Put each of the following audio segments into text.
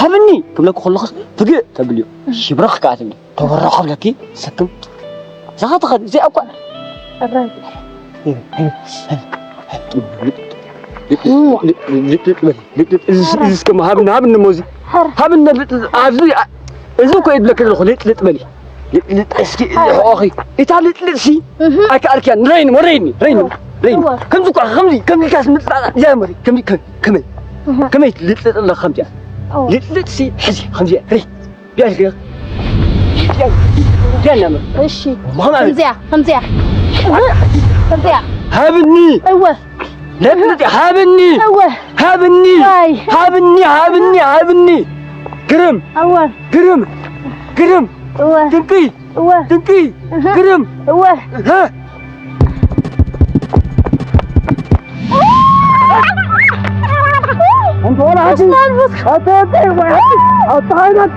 ሃብኒ ክብለኪ ከለኹስ ፍግእ ተብልዮ። ሽብረኽ ከኣ ትብሊ። ተበረኸ ብለኪ ሰክም። እዛ ኸ ትኸድ፣ እዚኣ እኳ። ልጥልጥ በሊ። ልጥልጥ፣ እዚ እስከ ሃብኒ፣ ሃብኒ እሞ እዚ። ሃብኒ ልጥልጥ፣ ኣብዚ፣ እዚ እኮ እየ ዝብለኪ ዘለኹ፣ ልጥልጥ በሊ። ልጥልጥ እስኪ፣ ልሕቆኺ። እታ ልጥልጥ ሲ፣ ኣይከኣልክያን። ረይኒ፣ ረይኒ፣ ረይኒ፣ ረይኒ። እዋ። ከምዚ እኳ፣ ከምዚ፣ ከምዚ ኢልካስ ምጥላጥ፣ እዚኣ እሞ፣ ከምዚ፣ ከ-፣ ከመይ? እህ። ከመይ ልጥልጥ ኣለኻ ከምዚኣ? እዋ። ልጥልጥ ሲ፣ ሕዚ፣ ከምዚኣ፣ ረይ። ቢያ፣ ቢያ። ቢያ፣ ቢያ፣ እናምር። እሺ። ማማ። ከምዚኣ፣ ከምዚኣ። ከምዚኣ። ሃብኒ። እወ። ለጥልጥ፣ ሃብኒ። እወ። ሃብኒ። ዋይ። ሃብኒ፣ ሃብኒ፣ ሃብኒ። ግርም። እወ። ግርም። ግርም። እወ። ድንቂ። እወ። ድንቂ። እህ። ግርም። እወ። እህ። እንተ ወላ ሓንቲ ኣታ ኣታ ወይ ሓንቲ ኣታ ሃይማኖት።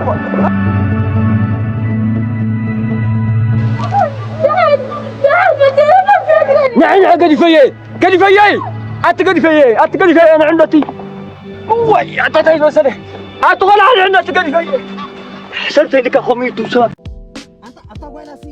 ንዒ ንዒ ገዲፈየ፣ ገዲፈየ፣ ኣቲ ገዲፈየ፣ ኣቲ ገዲፈየ ንዕንደቲ። ወይ ኣታ ታይ መሰለ። ኣቲ ቆልዓ ንዕንደቲ ገዲፈየ። ሰብተይ ልካ ኮሚቱ ሰባት። ኣታ ኣታ ጓላሲ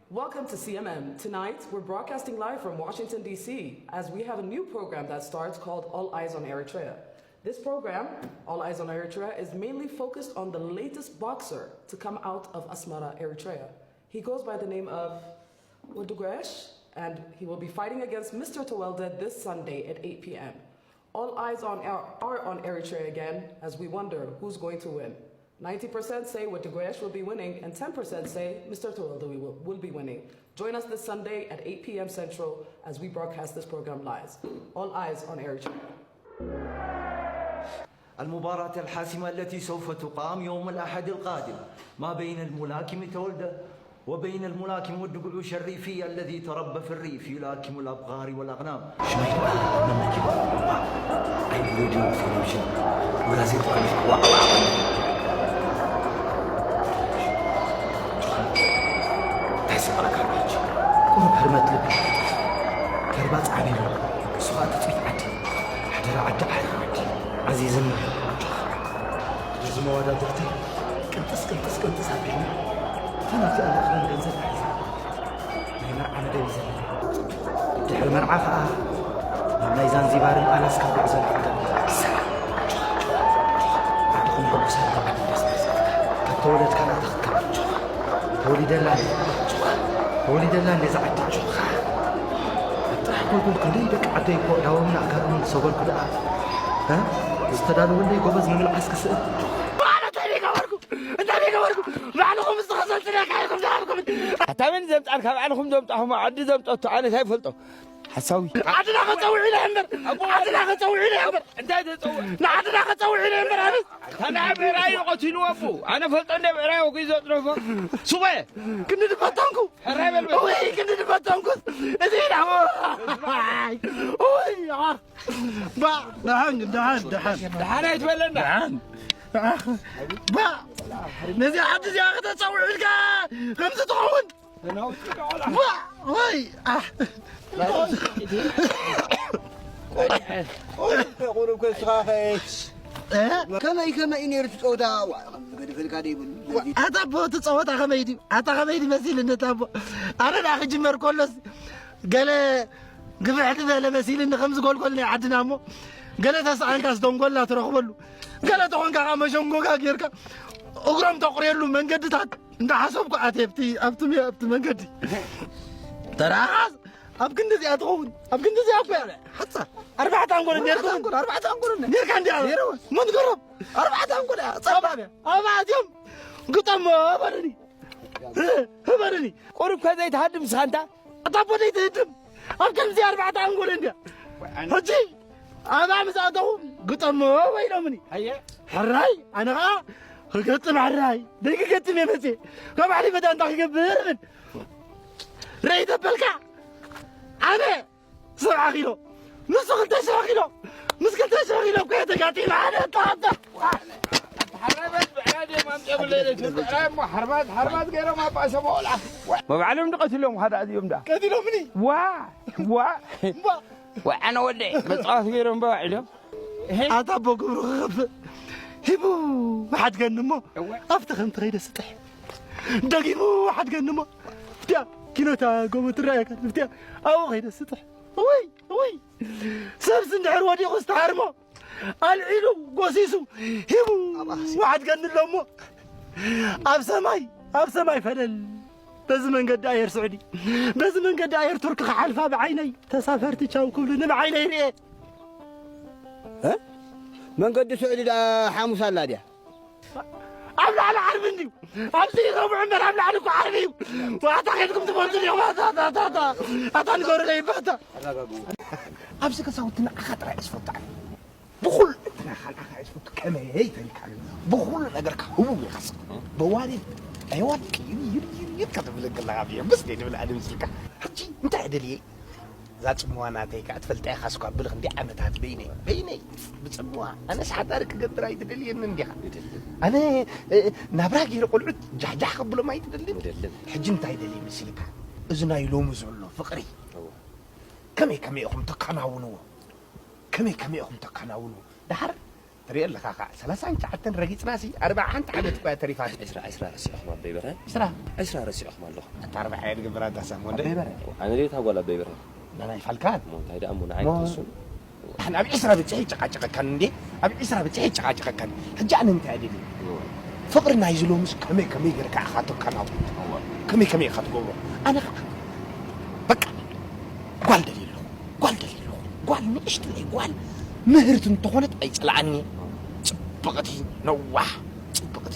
Welcome to C M M. Tonight, we're broadcasting live from Washington, D C, as we have a new program that starts called All Eyes on Eritrea. This program, All Eyes on Eritrea, is mainly focused on the latest boxer to come out of Asmara, Eritrea. He goes by the name of Wodu Gresh, and he will be fighting against Mister Tawelde this Sunday at eight p.m. All eyes on, are on Eritrea again as we wonder who's going to win. Ninety percent say Wodu Gresh will be winning, and ten percent say Mister Tawelde will, will be winning. Join us this Sunday at eight p.m. Central as we broadcast this program live. All eyes on Eritrea. المباراة الحاسمة التي سوف تقام يوم الأحد القادم ما بين الملاكم تولدة وبين الملاكم والدقعوش الريفي الذي تربى في الريف يلاكم الأبقار والأغنام. شميت أنا منك. أي فيديو تلفزيون وغازي تقول لك وا وا وا. تحسب على كرباج. كل هرمت لك. كربات عميل. سوات تسويت عدي. حضر عدي، حضر عدي. عزيز النبي. እዚ መወዳድርቲ ቅንጥስ ቅንጥስ ቅንጥስ ኣቢልና እተን ኣብቲ ኣላእኽለን ገንዘብ ሒዛ ናይ መርዓ መደብ እዩ ዘለና። ድሕሪ መርዓ ኸዓ ናብ ናይ ዛንዚባርን ኣላስካ ጉዕዞ ንኽንገብር። ዓድኹም የሐጉሳ፣ ዓዲ ደስ ደስ ካብ ተወለድካ ናታ ክትከብር ጆኻ። ተወሊደላ እንዴ? ጆኻ። ተወሊደላ እንዴ እዛ ዓዲ ጆኻ። ጥራሕ ጎልጎል ክንደይ ደቂ ዓደይ እኮ ዳቦምን ኣጋሮምን ዝሰበርኩ ደኣ። እ? ዝተዳለወለይ ጎበዝ ንምልዓስ ክስእል። ኣነ እንታይ ደይገበርኩ? እንታይ ደይገበርኩ? ባዕልኹም ዝተኸሰልትለካ ኢኹም ዝሃብኩም። ኣታ መን ዘምጻልካ? ባዕልኹም ዘምጻኹም ዓዲ ዘምጸቱ ኣነ እንታይ ይፈልጦ? ሓሳዊ። ዓድና ከጸውዕ ኢለ እምበር። ኣቦ ዓድና ከጸውዕ ኢለ እምበር። እንታይ ተጸውዕ? ንዓድና ከጸውዕ ኢለ እምበር ኣነ። ኣታ ናይ ብዕራይ እዩ ቀቲልዎ ኣቦ። ኣነ ፈልጦ እንደ ብዕራይ ወጉይ ዘጥረፎ። ሱበ። ክንዲ ድፈተንኩ። ሕራይ በል በል። ወይ ክንዲ ድፈተንኩ። እዚ ኢላ። ወይ። ባ። ደሓን፣ ደሓን፣ ደሓን። ደሓን ኣይትበለና። ደሓን። ባ። ነዚ ዓዲ እዚኣ ከተጸውዕ ኢልካ ከምዚ ትኸውን። ዋ፣ ወይ፣ ኣህ። ቆይ፣ ቆይ፣ ቆይ፣ እስኻ ኸ-፣ እ? ከመይ፣ ከመይ እዩ ነይሩ እቲ ጸወታ? ዋ፣ ከምዚ ገዲፈልካ ዶ ይብሉ? ዋ፣ ኣታ ኣቦ፣ እቲ ጸወታ ከመይ ድዩ? ኣታ ከመይ ድዩ መሲልኒ እቲ ኣቦ? ኣነ ደኣ ክጅመር ከሎስ፣ ገለ ግፍሕ ዝበለ መሲልኒ ከምዚ ጎልጎል ናይ ዓድና እሞ፣ ገለ ተሰኣንካስ ደንጎላ ትረኽበሉ፣ ገለ ተኾንካ ከዓ መሸንጎጋ ጌርካ እግሮም ተቑርየሉ መንገድታት እንዳሓሰብኩ ኣትየ ኣብቲ ኣብቲ ሜ- ኣብቲ መንገዲ ተረኣኻስ ኣብ ክንዲ እዚኣ ትኸውን፣ ኣብ ክንዲ እዚኣ እኮ እያ። ሓጻ ኣርባዕተ ኣንጎል እንዴርኩም ኣርባዕተ ኣንጎል እንዴ ኔርካ እንዲያ ኔርዎ። መን ገሮም ኣርባዕተ ኣንጎል እያ። ጸባብ እያ። ኣብኣ እዚኦም ግጠሞ በሉኒ። ህበርኒ። ቁሩብ ከ ዘይትሃድም ንስኻ እንታ? ኣታ ኣቦ ዘይትህድም። ኣብ ከምዚ ኣርባዕተ ኣንጎለ እንድያ። ሕጂ ኣብኣ ምስ ኣተኹ ግጠሞ ኢሎምኒ። ኣየ። ሕራይ፣ ኣነ ኸዓ ክገጥም ሕራይ። ደይክገጥም እየ መፅየ። ካብ ባዕለይ መዳ እንታይ ክገብር እብል? ርእይ ተበልካ? ኣነ ሰብዓ ኪሎ፣ ንሱ ክልተ ሽሕ ኪሎ፣ ምስ ክልተ ሽሕ ኪሎ እኮ እየ ተጋጢመ። ኣነ እተሃተ። ሓርማት፣ ሓርማት ገይሮም ኣባ ሰብዓ ቆልዓ። መባዕሎም ድቐትሎም ሓደ ኣዚኦም ደኣ። ቀቲሎምኒ። ዋ፣ ዋ። እምባ። ዋ፣ ኣነ ወደይ መጻወት ገይሮም በባዕሎም። ኣታ ኣቦ ግብሩ ክኸፍእ ሂቡ ሓድገኒ እሞ፣ እወ። ኣብቲ ከምቲ ከይደ ስጥሕ። ደጊሙ ሓድገኒ እሞ፣ ብትያ ኪኖታ ጎቦ ትረኣየካ፣ ብትያ ኣብኡ ከይደ ስጥሕ። እውይ፣ እውይ። ሰብሲ እንድሕር ወዲቑ ዝተሃርሞ፣ ኣልዒሉ፣ ጎሲሱ፣ ሂቡ፣ ኣባሲ። ሓድገኒ ኣሎ እሞ፣ ኣብ ሰማይ፣ ኣብ ሰማይ ፈለል። በዚ መንገዲ ኣየር ስዑዲ፣ በዚ መንገዲ ኣየር ቱርኪ ክሓልፋ ብዓይነይ፣ ተሳፈርቲ ቻው ክብሉኒ ብዓይነይ ርኤ። እ? መንገዲ ስዑዲ ደኣ ሓሙስ ኣላ ድያ? ኣብ ላዕሊ ዓርቢ እንድዩ። ኣብዚ ረቡዕ እምበር ኣብ ላዕሊ እኮ ዓርቢ እዩ። ዋታ ኸድኩም ትፈልጡ ዲኹም? ኣታ፣ ኣታ፣ ኣታ፣ ኣታ። ኣታ ንገሩለይ እባ ኣታ። ኣብዚ ገዛውቲ ንዓኻ ጥራይ እየ ዝፈልጦ ኣነ። ብኹሉ እንትናኻ ንዓኻ እየ ዝፈልጦ። ከመይ ተሪካኒ? ብኹሉ ነገርካ ህቡብ ኢኻስ። በዋሪ ኣይዋድቅ ይብል፣ ይብል፣ ይብል፣ ይብል፣ ከተብለኒ ከለኻ ብየብስ ደይ ንብል ኣድምስልካ። ሕጂ እንታይ ደልየ? እዛ ጽምዋ ናተይ ከኣ ትፈልጣ ኢኻ፣ እስኳ ብልኽ እንዲ ዓመታት በይነይ፣ በይነይ ብጽምዋ። ኣነስ ሓዳር ክገብር ኣይትደልየንን ዲኻ? ይደልን። ኣነ፣ እ፣ ናብራ ገይረ ቆልዑት ጃሕጃሕ ከብሎም ኣይትደልን? ይደልን። ሕጂ እንታይ ደልየ መሲልካ? እዚ ናይ ሎሚ ዘሎ ፍቕሪ እወ። ከመይ ከመይ ኢኹም ተከናውንዎ? ከመይ ከመይ ኢኹም ተከናውንዎ? ደሓር ትሪኦ ኣለኻ ኸዓ፣ ሰላሳን ትሽዓተን ረጊጽናሲ፣ ኣርብዓ ሓንቲ ዓመት እኳ እያ ተሪፋ። ዕስራ፣ ዕስራ ረሲዕኹም ኣቦይ በርሀ? ዕስራ? ዕስራ ረሲዕኹም ኣለኹም። ኣታ ኣርብዓ እየ ዝገብር ኣታ ሳም ወደይ። ኣቦይ በርሀ፣ ኣነ ድየ እታ ጓል ኣቦይ በርሀ? ናናይ ፋልካን? እሞ እንታይ ደኣ እሞ ንዓይ ሞ-፣ ክትወስኑ? ኣነ ኣብ ዕስራ ብጽሒ ይጨቃጨቀካን እንዴ? ኣብ ዕስራ ብጽሒ ይጨቃጨቀካን። ሕጂ ኣነ እንታይ እየ ደልየ? እዎ። ፍቕሪ ናይዚ ሎምስ ከመይ ከመይ ጌርካ ኢኻ ተከናውኖ? እዎ። ከመይ ከመይ ኢኻ ትገብሮ? ኣነ ኸዓ በቃ ጓል ደልየ ኣለኹ። ጓል ደልየ ኣለኹ። ጓል ንእሽተይ ጓል ምህርቲ እንተኾነት ኣይጸልኣኒ። ጽብቕቲ፣ ነዋሕ፣ ጽብቕቲ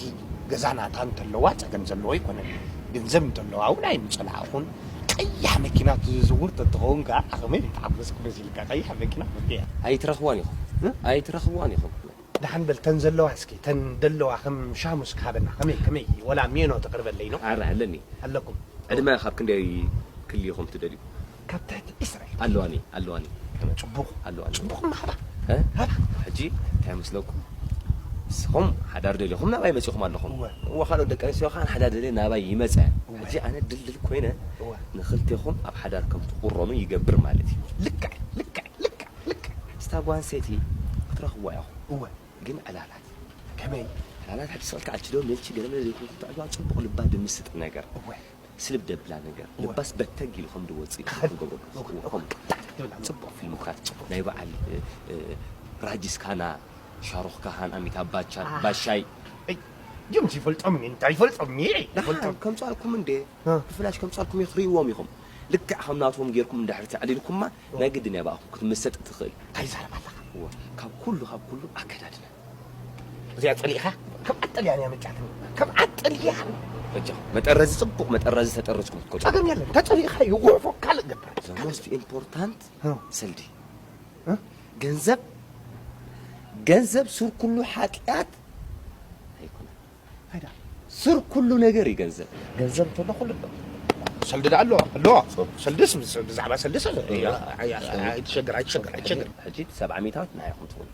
ገዛ ናታ እንተለዋ ጸገም ዘለዎ ኣይኮነን። ገንዘብ እንተለዋ እውን ኣይምጸላእኹን። ቀያሕ መኪና ትዝውር ተትኸውን ከኣ ዓቕመይ ምተሓጎስኩ መሲልካ። ቀያሕ መኪና ወዲያ። ኣይትረኽቧን ኢኹም። እ? ኣይትረኽቧን ኢኹም። ደሓን በል፣ ተን ዘለዋ እስኪ፣ ተን ደለዋ ከም ሻሙስ ክሃበና። ከመይ፣ ከመይ፣ ወላ ሜኖ ተቕርበለይ ነው? ኣረ ኣለኒ። ኣለኩም። ዕድመ ካብ ክንደይ ክልይኹም ትደልዩ? ካብ ትሕቲ ዕስራ እዩ። ኣለዋኒ፣ ኣለዋኒ። ከመይ? ጽቡቕ። ኣለዋኒ። ጽቡቕ እማ ሃባ። እ? ሃባ። ሕጂ እንታይ መስለኩም? ንስኹም ሓዳር ደሊኹም ናባይ መጺኹም ኣለኹም። እወ። እወ፣ ካልኦት ደቂ ኣንስትዮ ከኣ ሓዳር ደልየን ናባይ ይመጻ። እወ። ሕጂ ኣነ ድልድል ኮይነ እወ። ንኽልቴኹም ኣብ ሓዳር ከም ትቑረኑ ይገብር ማለት እዩ። ልክዕ፣ ልክዕ፣ ልክዕ፣ ልክዕ። እስታ ጓል ኣንስተይቲ ክትረኽብዋ ኢኹም። እወ። ግን ዕላላት። ከመይ? ዕላላት ሕጂ ስቕልካ ኣልችዶ፣ ሜልቺ፣ ገለ መለ ዘይኮንኩ ትዕልዋ ጽቡቕ ልባ ድምስጥ ነገር። እወ። ስልብ ደብላ ነገር። እወ። ልባስ በተግ ኢሉ ከም ድወጽእ ክኸድ። ትገብሮ። እወ፣ እወ። እወ። ጽቡቕ ፊልምታት። ናይ በዓል፣ እ፣ እ፣ ራጂስ ካና፣ ሻሩኽ ካሃን፣ ኣሚታብ ባቻን፣ ኣህ። ባሻይ። እይ፣ ጅምስ ይፈልጦም እኒ፣ እንታይ ይፈልጦም እኒ? ደሓን ይፈልጦም። ከምጻልኩም እንዴ? እ። ብፍላሽ ከምጻልኩም እየ፣ ትርእይዎም ኢኹም። ልክዕ ከም ናቶም ጌርኩም እንድሕር ተዕሊልኩማ፣ እወ። ናይ ግድን እያ ብኣኹም ክትምሰጥ ትኽእል። እንታይ ይዛረብ ኣለኻ? እወ። ካብ ኩሉ፣ ካብ ኩሉ ኣከዳድና። እዚኣ ጸሊእኻ? ከም ኣጠልያን እያ መጫትኒ። ከም ኣጠልያን። በጃኹም፣ መጠረዚ ጽቡቕ መጠረዚ ተጠረዝኩም ክትከዱ። ጸገም የለን። ተጸሊእኻ ይጉሕፎ ካልእ ገብር። The most important እ። ሰልዲ። እ? ገንዘብ፣ ገንዘብ ሱር ኩሉ ሓጢኣት ኣይኮነን። ኣይዳ። ሱር ኩሉ ነገር እዩ ገንዘብ። ገንዘብ እንተሎ ኩሉ ኣሎ። ሰልዲ ደኣ ኣለዋ፣ ኣለዋ። ሰልድስ ብዛዕባ ሰልድስ እያ፣ እያ፣ እያ፣ ኣይትሸገር፣ ኣይትሸገር፣ ኣይትሸገር። ሕጂ ሰብዓ ሚእታዊት ንዓይ ኢኹም ትህቡኒ።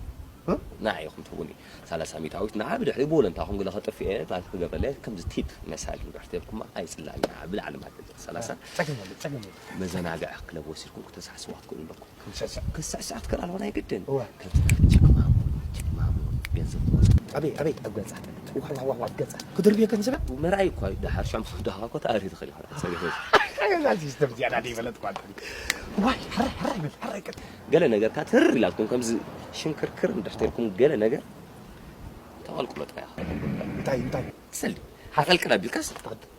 እ? ንዓይ ኢኹም ትህቡኒ። ሰላሳ ሚእታዊት ንዓ ብድሕሪ ብወለንታኹም ገለ ከጥፍእ እየ፣ ፕላን ክገብረለይ ከምዚ ቲፕ መሳሊ ብድሕሪ ተልኩማ ኣይጽላእን እያ፣ ብላዕሊ ማለት ሰላሳ። ጸገም የለን፣ ጸገም የለን። መዘናግዒ ክለብ ወሲድኩም ክተሳስዋ ክትክእሉ ኣለኩም። ክንስዕስዕ። ክትስዕስዕ ክትክእል ኣለዎ ናይ ግድን። እወ። ከምዚ ጭቅ ማሙ፣ ጭቅ ማሙ፣ ገንዘብ ትወስድ። ኣበይ፣ ኣበይ? ኣብ ገጻ። ዋው፣ ዋው፣ ዋው፣ ኣብ ገጻ። ክድርብዮ ገንዘብ? መርኣይ እኳ ደሓር ሻም ደሃ እኮ ተኣሪ ትኽእል ይኾን። ሰገሰ። እንታይ እዛ ሲስተም እዚኣ ናደይ በለት ኳ። ዋይ፣ ሕራይ፣ ሕራይ በል፣ ሕራይ ቀጥ። ገለ ነገርካ ትርር ኢላትኩም ከምዚ ሽንክርክር እንድሕተልኩም ገለ ነገር ተቐልቅሎ ጥራይ ኢኻ። እንታይ፣ እንታይ? ትሰሊ። ሓፈልቅል ኣቢልካስ?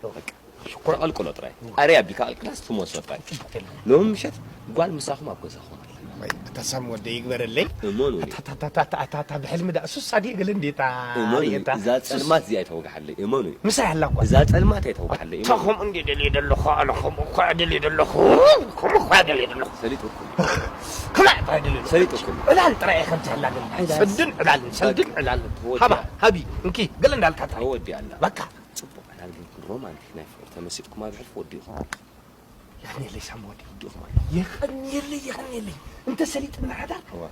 በቃ። ሽኮር። ተቐልቅሎ ጥራይ። ኣረ ኣቢልካ ቀልቅላስ ትሞሶ ጥራይ። ሎሚ ምሸት ጓል ምሳኹም ኣብ ገዛኹም ኣላ። ወይ፣ እታ ሳም ወደ ይግበረለይ። እመኑኒ። እታ፣ እታ፣ እታ ብሕልሚ ዳ፣ እሱስ ኣድየ ገለ እንዴ እታ እመኑኒ፣ ሪኤታ? እዛ ሱስ ጸልማት እዚኣ ኣይተወግሓለይ። እመኑኒ። ምሳይ ኣላ ጓል። እዛ ጸልማት ኣይተወግሓለይ። እታ እመኑኒ። ከምኡ እንዴ ደልየ ደለኹ፣ ኣነ ከምኡ እኮ ደልየ ደለኹ። ከምኡ እኮ ደልየ ደለኹ። ሰሊጥ እኩል። ከማዕ ጥራይ ደልየ ደለኹ። ሰሊጥ እኩል። ዕላል ጥራይ እየ ከምቲ ኣላ ገለ። ዕላል። ሰድን ዕላልን፣ ሰድን ዕላልን። ወዲ። ሃባ፣ ሃቢ፣ እንኪ፣ ገለ እንዳልካ ጥራይ። ወዲ ኣላ። በቃ። ጽቡቕ ዕላል ግን ሮማንቲክ ናይ ፍቕሪ ተመሲጥኩም ኣብ ሕልፊ ወዲኹም። የቐንየለይ ሳም ወዲ። ወዲኹም ኣለኹ። የቐንየለይ፣ የቐንየለይ። እንተ ሰሊጥና ሓዳር፣ እዋ።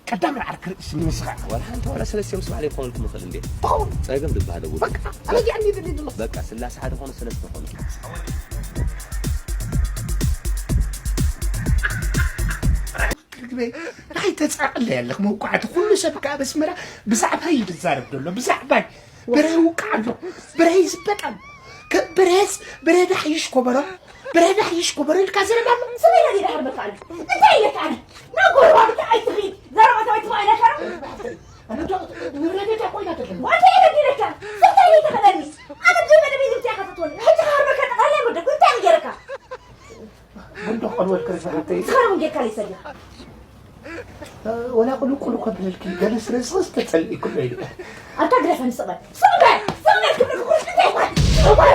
ቀዳም ንዓርኪ ርእሲ ንስኻ። ዋላ ሓንቲ ዋላ ሰለስቲኦም ስባሕ ዘይኮነልኩም ይኽእል እንዴ? ትኸውን። ጸገም ዝበሃል እውን። በቃ፣ ኣነ ዲኣ እንዴ ደልየ ዘለኹ። በቃ፣ ስላሴ ሓደ ኾኑ ሰለስተ ኾኑ። ርግበይ፣ ናይ ተጻቕለ ያለኽ መውቃዕቲ። ኩሉ ሰብ ከኣ ኣብ ኣስመራ ብዛዕባይ እዩ ዝዛረብ ዘሎ፣ ብዛዕባይ። በርሀ ይውቃዕ ኣሎ፣ በርሀ ይዝበጥ ኣሎ። ከ-፣ በርሀስ፣ በርሀ ዳሕይሽ ኮበሮ፣ በርሀ ዳሕይሽ ኮበሮ ኢልካ ዘረባ ኣሎ። ስመይ ናበይ ደሓር መካኣሉ? እንታይ ኢለካ ኣነ? ናብ ጎረባብቲ ኣይትኺድ። ዘረባ ሰበይቲ ትማይ ኢለካ ዶ? ኣነ ዶ ንብረተይ እኮ ኢና ዘለና። ዋንተ ኢለ ዲለካ? እንታይ ኢለ ተኸለኒ? ኣነ ብዘይ መደብ ኢልካ ኢኻ ትትወኒ። ሕጂ ከሃርመካ ጠቕላላ ይምደብ። እንታይ ገይረካ? ቡንዶ ቆልወት ክርስሓተይ። ዝኸረውን ጌርካ ለይሰዲኻ። ወላ ቁልቁል እኮ ብለልኪ፣ ገለ ስለ ዝኽስ ተጸሊእኩ ዶ ኢሉ። ኣንታ ግደፈኒ፣ ስቕ በል። ስቕ በል! ስቕ በል! ክብሪ ክብሪ እንታይ ይኾን? ስቕ በል!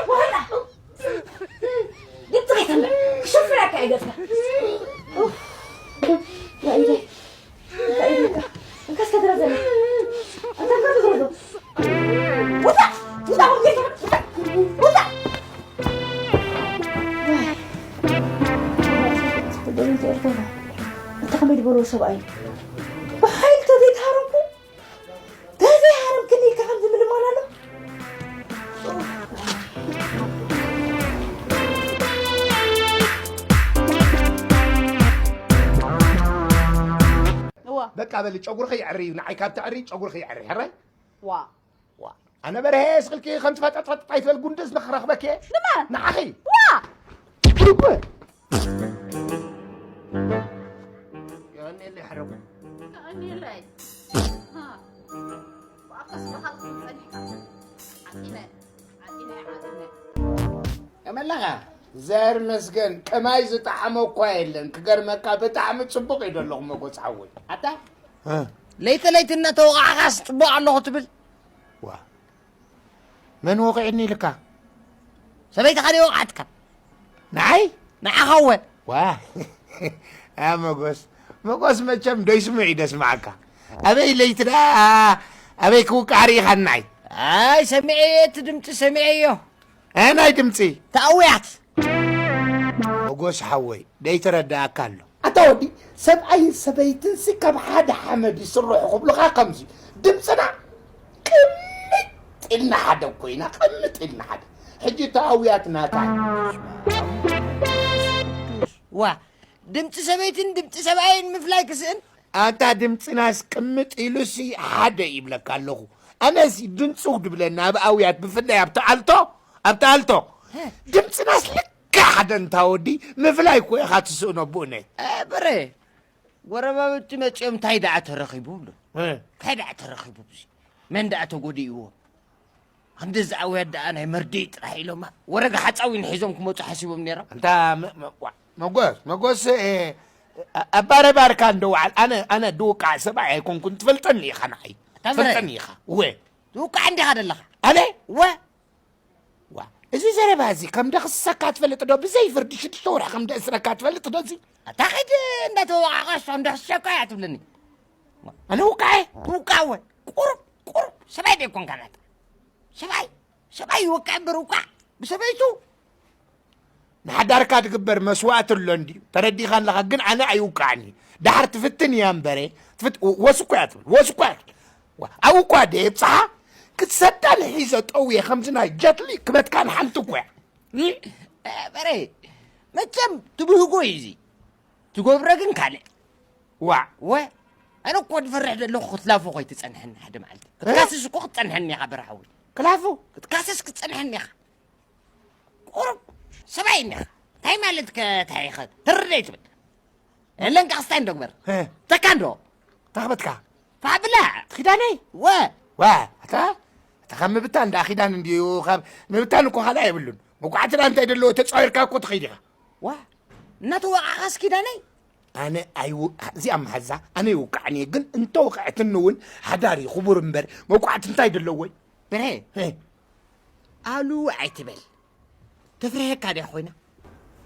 ወላ! ግጥም ኣይተምር። ክሽፍረካ እዩ ገጽካ። ኡፍ! ያ ኢለይ። እንታይ ኢልካ? እንካስ ከትረዘኒ። ኣንታ እንካ ትዝረዞ። ውጣ! ውጣ! ውጣ! ውጣ! ውጣ! ዋይ። እንተ ከመይ ዝበሎ ሰብኣይ እዩ። ብሓይሊ ተዘይተሃረምኩ፣ ተዘይሃረምክኒ ኢልካ ከምዚ ምልማን ኣሎ? እዋ። በቃ በሊ፣ ጨጉርኺ የዕሪ እዩ። ንዓይ ካብ ተዕሪ ጨጉርኺ የዕሪ። ሕራይ? ዋ። ዋ። ኣነ በርሄ ስኽልኪ ከም ትፈጠጥ ፈጠጥ ኣይትበል፣ ጉንድስ ንኽረኽበኪ እየ። ንመን? ንዓኺ። ዋ። ይኩ። የቐንየለይ ሕረጉ። የቐንየለይ። ሃ። ብኣፈስ ብሃልኩም ጸኒሕካ። ዓጢነ፣ ዓጢነ፣ ዓጢነ። ከመለኻ? ዘር መስገን፣ ከማይ ዝጠዓመ እኳ የለን። ክገርመካ፣ ብጣዕሚ ጽቡቕ እዩ ዘለኹ መጎጽ ሓወይ። ኣታ? እ። ለይቲ ለይቲ እናተወቓዕካስ ጽቡቕ ኣለኹ ትብል? ዋ። መን ወቒዕኒ ኢልካ? ሰበይትኻ ድያ ወቕዓትካ? ንዓይ? ንዓኻ እወ። ዋ። ኣ፣ መጎስ። መጎስ መቸም ዶ ይስምዕ እዩ ደስምዓካ? ኣበይ ለይቲ ደኣ፣ ኣበይ ክውቃዕ ርኢኻኒ ንዓይ? ኣይ፣ ሰሚዐዮ፣ እቲ ድምፂ ሰሚዐዮ። ኣየናይ ድምፂ? ተኣውያት። መጎስ ሓወይ፣ ደይተረድኣካ ኣሎ። ኣታ ወዲ፣ ሰብኣይን ሰበይትንሲ ካብ ሓደ ሓመድ ይስርሑ ክብሉኻ ከምዚ፣ ድምፅና ቅምጥ ኢልና ሓደ እኮ ኢና፣ ቅምጥ ኢልና ሓደ። ሕጂ ተኣውያት ናታ። ዋ፣ ድምፂ ሰበይትን ድምፂ ሰብኣይን ምፍላይ ክስእን? ኣንታ ድምፅናስ ቅምጥ ኢሉሲ ሓደ ይብለካ ኣለኹ። ኣነሲ ድምፁ ድብለና ኣብ ኣውያት፣ ብፍላይ ኣብቲ ኣልቶ፣ ኣብቲ ኣልቶ። ሀ። ድምፅናስ ልክዕ ሓደ እንታ ወዲ ምፍላይ እኮ ኢኻ ትስእኖ ብኡነይ። እ፣ ብረ፣ ጎረባብቲ መፂኦም እንታይ ደኣ ተረኺቡ ብሎ። እ። እንታይ ደኣ ተረኺቡ ብዚ? መን ደኣ ተጎዲእዎ? ከምዚ ዝኣወያት ደኣ ናይ መርድእ ጥራሕ ኢሎማ፣ ወረጋ ሓፃዊን ሒዞም ክመፁ ሓሲቦም ነይሮም። እንታ መ-፣ መ-፣ ዋ-፣ መጎስ፣ መጎስ፣ እ፣ ኣ-፣ ኣባረባርካ እንዶ ወዓል፣ ኣነ፣ ኣነ ድውቃዕ ሰብኣይ ኣይኮንኩን፣ ትፈልጠኒ ኢኻ ንዓይ። ኣታ ምረ። ትፈልጠኒ ኢኻ። ወ። ድውቃዕ እንዲኻ ደለኻ። ኣነ? ወ። ዋ፣ እዚ ዘረባ እዚ ከም ደኽስሰካ ትፈልጥ ዶ? ብዘይ ፍርዲ ሽዱሽተ ወርሒ ከም ደእስረካ ትፈልጥ ዶ? እዚ ኣታ ኸይድ እንዳተወቃዕካ እሷ እንዳኽስሰካ እያ ትብለኒ። ኣነ ውቃዕ እየ? ውቃዕ እወ። ቁሩብ፣ ቁሩብ ሰብኣይ ዶ ኣይኮንካ ናታ? ሰብኣይ፣ ሰብኣይ ይወቅዕ እምበር ውቃዕ ብሰበይቱ። ንሓዳርካ ትግበር መስዋእቲ ኣሎ እንድዩ። ተረዲኻ ኣለኻ፣ ግን ኣነ ኣይውቃዕን እዩ። ደሓር ትፍትን እያ እምበረ፣ ትፍት-፣ ወስ እኮ እያ ትብል፣ ወስ እኮ እያ ትብል። ዋ፣ ኣብኡ እኳ ደየብጽሓ፣ ክትሰዳ ንሒዘ ጠውየ፣ ከምዚ ናይ ጀትሊ ክበትካ ንሓንቲ እኮ እያ። እ፣ በረ፣ መቸም ትብህጎ እዩ እዚ። ትገብሮ ግን ካልእ። ዋዕ። ወ-፣ ኣነ እኮ ዝፈርሕ ዘለኹ ክትላፎ ኮይትጸንሐኒ ሓደ መዓልቲ። ክትካስስ እኮ ክትጸንሐኒ ኢኻ በረሓዊ። ክላፉ? ክትካስስ ክትጸንሐኒ ኢኻ። ቁሩብ ሰብኣይ እኒኻ። እንታይ ማለት ከ እንታይ ኢኻ? ትርደይ ትብል። የለን ከ ክስታይ እንዶ ግበር። እ። ተካ እንዶ። ተኽበትካ? ፋብላ። ኪዳነይ? ወ። ዋ፣ ኣታ፣ ኣታ ካብ ምብታን ደኣ ኪዳን እንድዩ፣ ካብ ምብታን እኮ ካልእ የብሉን። መጓዕቲ ደኣ እንታይ ደለዎ ተጻዊርካ እኮ ትኸይድ ኢኻ። ዋ፣ እናተወቃዕካስ ኪዳነይ? ኣነ ኣይው-፣ እዚኣ መሓዛ ኣነ ይውቃዕኒ እየ፣ ግን እንተወቅዐትኒ እውን ሓዳር እዩ ክቡር እምበር መውቃዕቲ እንታይ ደለዎ? በርሄ፣ እ። ኣሉ ኣይትበል። ተፍርሄካ ድያ ኮይና?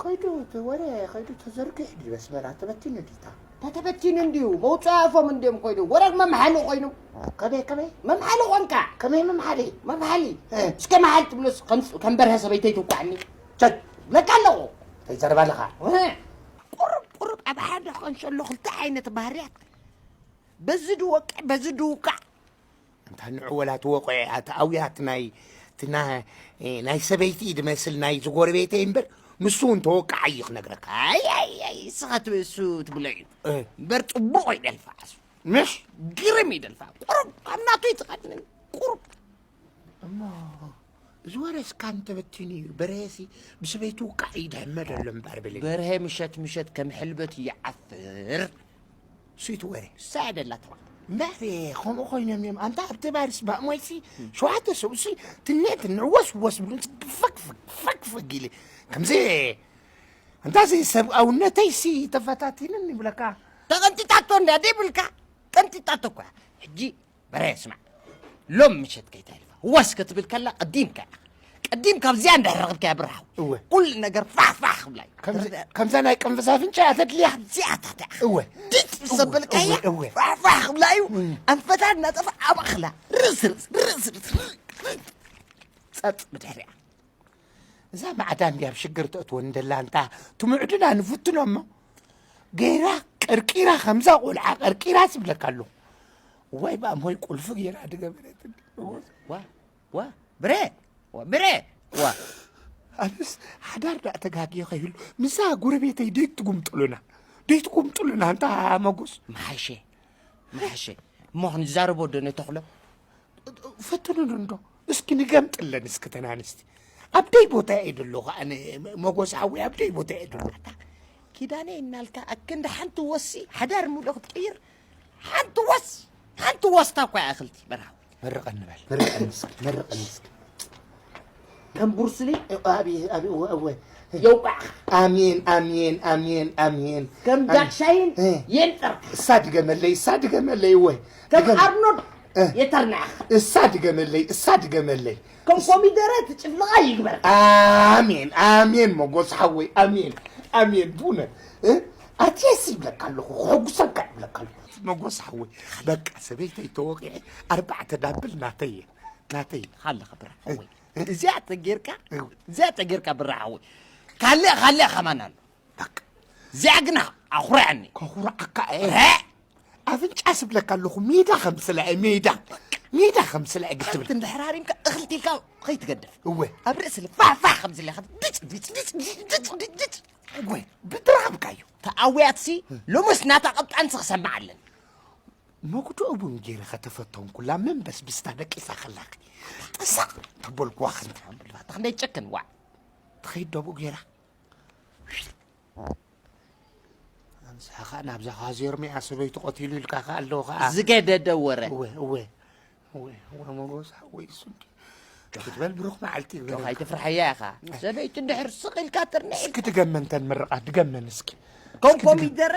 ከይዱ እቲ ወረ ከይዱ ተዘርጊሑ ድዩ ኣስመራ ተበቲኑ ድዩ እታ? ተተበቲኑ እንድዩ፣ መውፅኢ ኣፎም እንድዮም ኮይኖም። ወረ መምሓሊ ኮይኖም። ከመይ፣ ከመይ? መምሓሊ ኮንካ። ከመይ መምሓሊ? መምሓሊ። እ። እስከ መሓል ትብሎስ ከም፣ ከም በርሀ ሰበይተይ ትውቃዕኒ። ቸት። ብለካ ኣለኹ። እንታይ ዘረባ ኣለኻ? እ። ቁሩብ፣ ቁሩብ ኣብ ሓደ ከንሸሎ ክልተ ዓይነት ባህርያት። በዚ ድወቅዕ፣ በዚ ድውቃዕ። ኣንታ ንዑ ወላ ትወቕዑ እያ፣ እቲ ኣውያት ናይ፣ እቲ ና-፣ እ፣ ናይ ሰበይቲ እዩ ድመስል፣ ናይ ዝጎረቤተይ እምበር፣ ንሱ እውን ተወቃዓይ እዩ ክነግረካ። ኣይ፣ ኣይ፣ ኣይ፣ እስኻ ት-፣ እሱ ትብሎ እዩ። እ። እምበር ጽቡቕ ይደልፋ እሱ። ምሽ? ግርም ይደልፋ። ቁሩብ ካብ ናቱ ይትቐድምን። ቁሩብ። እሞ፣ እዚ ወረ እስካ እንተበቲኑ እዩ። በርሄሲ ብሰበይቱ ውቃዕ ይድሕመ ዘሎ እምበር ብለኒ። በርሄ ምሸት ምሸት ከም ሕልበት ይዓፍር። እሱ እዩ እቲ ወረ። እሳ እያ ደላትዋ። እምበር፣ ከምኡ ኮይኖም እዮም። ኣንታ ኣብቲ ባርስ ባእሞይሲ ሸውዓተ ሰብኡሲ ትኔት ንዕወስ ወስ ብሉን ፈግፈግ፣ ፈግፈግ ኢለ። ከምዚ ኣንታ እዚ ሰብኣውነተይሲ ተፈታቲንን ይብለካ። ተቐንጢጣቶ እንድያ ደይብልካ? ቀንጢጣቶ እኮ እያ። ሕጂ በረ ስማዕ፣ ሎም ምሸት ከይተሕልፋ ዋስ ክትብል ከላ ቀዲምካ ኢኻ። ቀዲምካ ኣብዚኣ እንድሕር ረኽብካያ ብርሃው፣ እወ። ኩሉ ነገር ፋሕ ፋሕ ክብላ እዩ። ከምዚ-፣ ትርዳእ? ከምዛ ናይ ቅንፍዝ ኣፍንጫ እያ ተድልያ። እዚኣታት እያ። እወ። ድጭ ዘበልካያ እወ፣ እወ። ፋሕ ፋሕ ክብላ እዩ። እም። ኣንፈታ እናጠፍኣ ኣብ ኣኽላ ርስ ርስ፣ ርስ ርስ፣ ርስ ርስ። ጸጥ ብድሕሪኣ። እዛ ማዕዳ እንድያ ኣብ ሽግር ተእትወኒ ደላ እንታ ትምዕድና ንፍትኖ እሞ ገይራ ቀርቂራ ከምዛ ቆልዓ ቀርቂራ ስብለካ ኣለኹ። ዋይ ብኣሞይ ቁልፊ ገይራ ድገበረት። ዋ፣ ዋ፣ ብረ፣ ዋ፣ ብረ፣ ዋ። ኣነስ ሓዳር ደኣ ተጋግየ ከይህሉ ምስዛ ጎረቤተይ ደይትጉምጥሉና፣ ደይትጉምጥሉና እንታ መጎስ። መሓሸ፣ መሓሸ። እሞ ክንዛረቦ ዶ ነተኽሎ? ፈትኑን እንዶ እስኪ ንገምጥለን እስኪ ተን ኣንስቲ። ኣብ ደይ ቦታ እየ ደለኹ ኣነ መጎስ ሓወይ፣ ኣብ ደይ ቦታ እየ ደለኹ። ኣታ ኪዳነ እናልካ ኣክንዲ ሓንቲ ወሲ ሓዳር ሙሉእ ክትቅይር ሓንቲ ወስ፣ ሓንቲ ወስታ እኳ ይኣኽልቲ በርሃዊ። መርቐኒ በል፣ መርቐኒ እስኪ፣ መርቐኒ እስኪ። ከም ቡርስሊ፣ ኣብ፣ ኣብ፣ እወ፣ እወ። የውቃዕኻ። ኣሜን፣ ኣሜን፣ ኣሜን፣ ኣሜን። ከም ኣሜን። ጃክሻይን እ። የንጥርካ። እሳ ድገመለይ፣ እሳ ድገመለይ፣ እወ። ከም ድገም-፣ ኣርኖልድ እ። የተርናዕኻ። እሳ ድገመለይ፣ እሳ ድገመለይ። ከም ኮሚደረ ትጭፍልቓ ይግበር። ኣሜን፣ ኣሜን፣ መጎስ ሓወይ፣ ኣሜን፣ ኣሜን። ብእውነት፣ እ? ኣትየስ ይብለካ ኣለኹ፣ ክሕጉሰካ ይብለካ ኣለኹ። መጎስ ሓወይ፣ በቃ ሰበይተይ ተወቂዐ፣ ኣርባዕተ ዳብል ናተይ እየ፣ ናተይ እየ። ሃለኻ ብራ ሓወይ። እ? እዚኣ ተጌርካ፣ እ። እዚኣ ተጌርካ ብራ ሓወይ። ካልእ፣ ካልእ ከማን ኣሎ። በቃ። እዚኣ ግና ኣኹርዐኒ። ከኹርዓካ እየ። ረ! ኣፍንጫ ስብለካ ኣለኹ፣ ሜዳ ከምስላ እየ፣ ሜዳ። ሜዳ ከምስላ እየ ግትብል። ሓንቲ እንድሕር ሃሪምካ፣ እኽልቲ ኢልካ ከይትገድፍ። እወ። ኣብ ርእሲ ኢለ ፋሕ ፋሕ ከምዚ ኢለ ኢኻ ድጭ፣ ድጭ፣ ድጭ፣ ድጭ፣ ድጭ፣ ድጭ። እወ፣ ብድራብካዮ። ተኣውያትሲ፣ ሎምስ ናታ ቀብጣንሲ ክሰምዕ ኣለኒ። መጉድኡ እውን ገይረ ከተፈተንኩላ፣ መንበስብስታ ደቂሳ ከላኺ። ጥሳቕ ተበልኩዋ ክንታ። ኣታ ክንደይ ጨክን፣ ዋዕ። ትኸይድ ደቡእ ገይራ። ኣንስሓኻ ናብዛ ኻዜር ሚያ ሰበይቱ ቀቲሉ ኢልካ ከኣ ኣለዉ ከኣ። ዝገደደ ወረ። እወ፣ እወ፣ እወ፣ እወ፣ መጎስ ሓወይ፣ እሱ እንዲ ክትበል ብሩኽ መዓልቲ ይግበረልካ። ኣይትፍርሓያ ኢኻ። ሰበይቱ እንድሕር ስቕ ኢልካ ትርንዕ እስኪ ኢልካ። ድገመን ተን ምርቓት፣ ድገመን እስኪ። ከም እስኪ ድገም። ኮሚደረ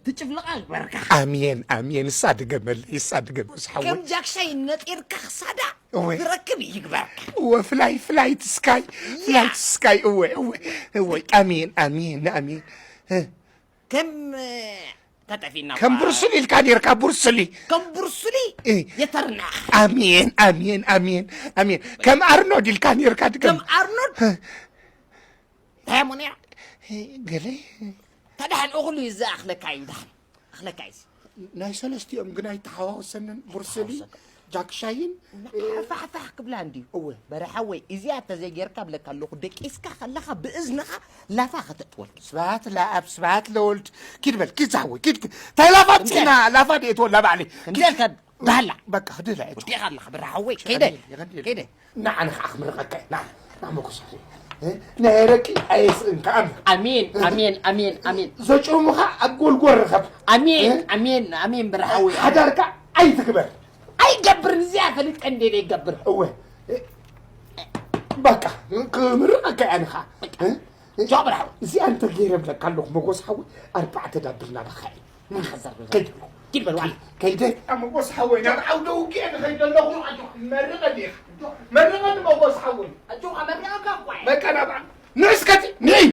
ትጭፍልቓ ይግበርካ። ኣሜን፣ ኣሜን። እሳ ድገመለይ፣ እሳ ድገመ፣ መጎስ ሓወይ። ከም ጃክሻይ ነጢርካ ክሳዳ እወ። ትረክብ ይግበርካ። እወ፣ ፍላይ፣ ፍላይት ስካይ፣ ያ። ፍላይት ስካይ፣ እወ፣ እወ፣ እወ። ኣሜን፣ ኣሜን፣ ኣሜን። እ። ከም፣ እ፣ ተጠፊእና ከም እኳ። ብሩስሊ ኢልካ ኔርካ፣ ብሩስሊ። ከም ብሩስሊ እ። የተርናዕ። ኣሜን፣ ኣሜን፣ ኣሜን፣ ኣሜን። ከም ኣርኖልድ ኢልካ ኔርካ ድገም። ከም ኣርኖልድ እ። እንታይ እሞ ኔራ? እ፣ ገለ። ተድሓን እኹሉ እዩ ዝኣኽለካ እዩ፣ ድሓን። ኣኽለካ እዩ። ናይ ሰለስቲኦም ግን ኣይተሓዋወሰንን፣ ብሩስሊ። ኣይተሓዋወሰን። ጃክሻይን ፋሕፋሕ ክብላ እንድዩ። እወ። በረሓወይ እዚኣ ተዘይጌርካ ብለካ ኣለኹ፣ ደቂስካ ከለኻ ብእዝንኻ ላፋ ከተጥወልኪ። ስብሃት ለኣብ ስብሃት ለወልድ። ኪድ በል ኪድ ዛሕወይ ኪድ ኪድ። ታይ ላፋ ኣብፅና ላፋ ድእትወላ ባዕለይ። ከምዚኣልካ ዳህላ በቃ ክድላ እየ። ወዲኻ ኣለኻ በረሓወይ። ከይደ ከይደ ንዓ ንኻ ክምርቐካ ኢና። ና መጎስ ናይ ረቂ ኣየስእንካ ኣምላኽ። ኣሜን ኣሜን ኣሜን ኣሜን ዘጨሙኻ ኣብ ጎልጎል ርኸብ። ኣሜን ኣሜን ኣሜን በረሓወይ። ሓዳርካ ኣይትግበር። ኣይገብርን እዚኣ ፈሊጠ እንዴ ዘይገብር። እወ በቃ ክምርቐካ እያ ንኻ። ጆ በረሓወይ። እዚኣ እንተ ገይረ ብለካ ኣለኹ መጎስ ሓወይ ኣርባዕተ ዳብል ናባኻ እዩ። ከይደ ኪድ በል ዋላ። ከይደ መጎስ ሓወይ ናብ ዓውደ ውግእ ንኸይደ ኣለኹ። መርቐ ዲኻ መርቐ ንመጎስ ሓወይ። ኣጆኻ መርቐካ እኳ እየ። በቃ ናብዓ ንዕስከቲ ንዒ